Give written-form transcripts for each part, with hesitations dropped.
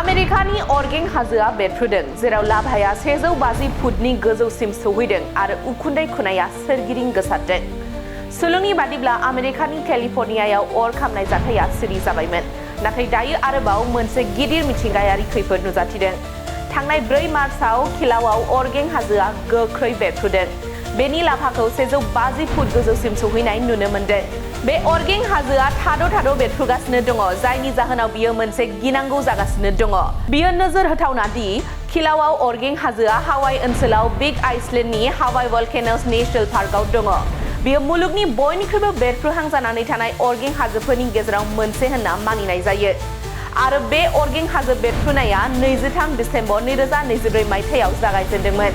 आमेरिकानि अरगें हाजोआ बेरफ्रुदों जेराव लाभाया 150 फुटनि गोजौसिम सौहैदों आरो उखुन्दै खुनाया सोरगिदिं गोसारदों। सुलुंनि बादिब्ला आमेरिकानि केलिफर्नियायाव अर खामनाय जाथाया सिरि जाबायमोन, नाथाय दायो आरोबाव मोनसे गिदिर मिथिंगायारि खैफोद नुजाथिदों। थांनाय 4 मार्चआव किलाउआव अरगें हाजोआ गोख्रै बेरफ्रुदों। बेनि लाभाखौ 150 फुट गोजौसिम सौहैनाय नुनो मोन्दों। बे अरगें हाजोआ थाद' बेरफ्रुगासिनो दङ, जायनि जाहोनाव बियो मोनसे गिनांगौ जागासिनो दङ। बियो नोजोर होथावना दि किलाउआव अरगें हाजोआ हावाइ ओनसोलाव बिग आइसलेन्डनि हावाइ भलकेनोस नेशनेल पार्कआव दङ। बियो मुलुगनि बयनिख्रुइबो बेरफ्रुहां जानानै थानाय अरगें हाजोफोरनि गेजेराव मोनसे होनना मानिनाय जायो। आरो बे अरगें हाजो बेरफ्रुनाया 23 दिसेम्बर 2024 मायथाइयाव जागायजेनदोंमोन।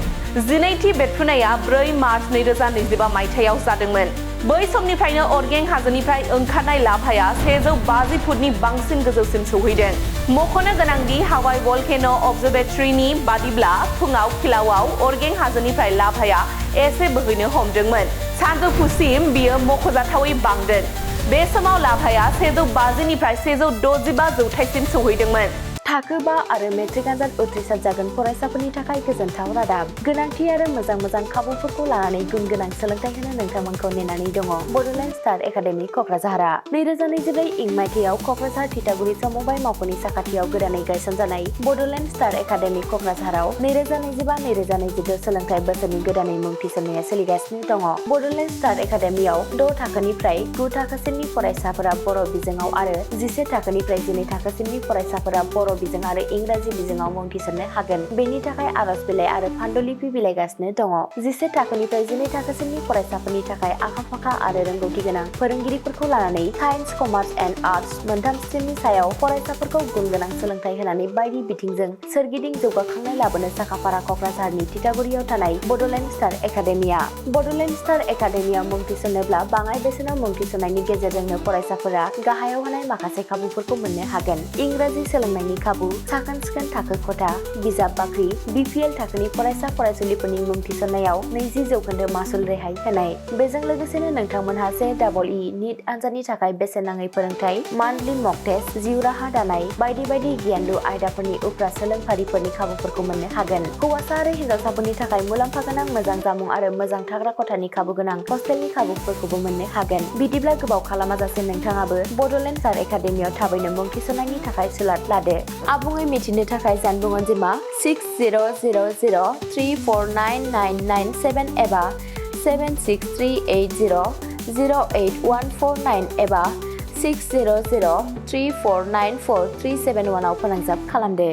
12थि बेरफ्रुनाया 4 मार्च 2025 मायथाइयाव जादोंमोन। बै समनिफ्रायनो अरगें हाजोनिफ्राय ओंखारनाय लाभाया 150 फुटनि बांसिन गोजौसिम सौहैदों। मख'नो गोनांदि हावाइ भलकेन' अबजारभेटरिनि बादिब्ला फुङाव किलाउआव अरगें हाजोनिफ्राय लाभाया एसे बोहैनो हमदोंमोन। सानजौफुसिम बियो मख'जाथावै बांदों। बे समाव लाभाया 150 निफ्राय 165 जौथाइसिम सौहैदोंमोन। थाखो 5 आरो मेट्रिक आनजाद उथ्रिसार जागोन फरायसाफोरनि थाखाय गोजोनथाव रादाब। गोनांथि आरो मोजां खाबुफोरखौ लानानै गुन गोनां सोलोंथाइ होनो नोंथांमोनखौ नेनानै दङ। बड'लेण्ड स्टार एकाडेमि क'क्राझारआ 2024 इं मायथाइयाव क'क्राझार थिथागुरि समबाय मावख'नि साखाथियाव गोदानै गायसनजानाय बड'लेण्ड स्टार एकाडेमि क'क्राझाराव 2025-2026 सोलोंथाइ बोसोरनि गोदानै मुं थिसननाया सोलिगासिनो दङ। बड'लेण्ड स्टार एकाडेमियाव 6 थाखोनिफ्राय 9 थाखोसिमनि फरायसाफोरा बर' बिजोङाव आरो 11 थाखोनिफ्राय 12 थाखोसिमनि फरायसाफोरा बर' बिजों आरो इंराजि बिजोङाव मुं थिसननो हागोन। बेनि थाखाय आर'ज बिलाइ आरो फान्डुलिपि बिलाइगासिनो दङ। 11 थाखोनिफ्राय 12 थाखोसिमनि फरायसाफोरनि थाखाय आखा-फाखा आरो रोंगौथि गोनां फोरोंगिरिफोरखौ लानानै साइन्स, कमार्स एन्ड आर्टस मोनथाम स्ट्रिमनि सायाव फरायसाफोरखौ गुन गोनां सोलोंथाइ होनानै बायदि बिथिंजों सोरगिदिं जौगाखांनाय लाबोनो साखाफारा क'क्राझारनि थिथागुरियाव थानाय बड'लेण्ड स्टार एकाडेमिया। बड'लेण्ड स्टार एकाडेमियाव मुं थिसननोब्ला बाङाइ बेसेनाव मुं थिसननायनि गेजेरजोंनो फरायसाफोरा गाहायाव होनाय माखासे खाबुफोरखौ मोननो हागोन। इंराजि सोलोंनायनि खाबु, साखोन-सिखोन थाखो खथा, बिजाब बाख्रि, BPL थाखोनि फरायसा फरायसुलिफोरनि मुं थिसननायाव 20% मासुल रेहाय होनाय। बेजों लोगोसेनो नोंथांमोनहा JEE नीट आनजादनि थाखाय बेसेन नाङै फोरोंथाय, मान्थलि मक टेस्ट, जिउ राहा दानाय बायदि गियानलु आयदाफोरनि उफ्रा सोलोंफारिफोरनि खाबुफोरखौ मोननो हागोन। हौवासा आरो हिन्जावसाफोरनि थाखाय मुलाम्फा गोनां मोजां जामुं आरो मोजां थाग्रा खथानि खाबु गोनां हस्टेलनि खाबुफोरखौबो मोननो हागोन। बिदिब्ला गोबाव खालामाजासे नोंथाङाबो बड'लेण्ड स्टार एकाडेमियाव थाबैनो मुं थिसननायनि थाखाय सुलाद लादो। आबुङै मिथिनो थाखाय जानबुं अनजिमा 600034499997 एबा 7638008149 एबा 6003494371 आव फोनांजाब खालामदो।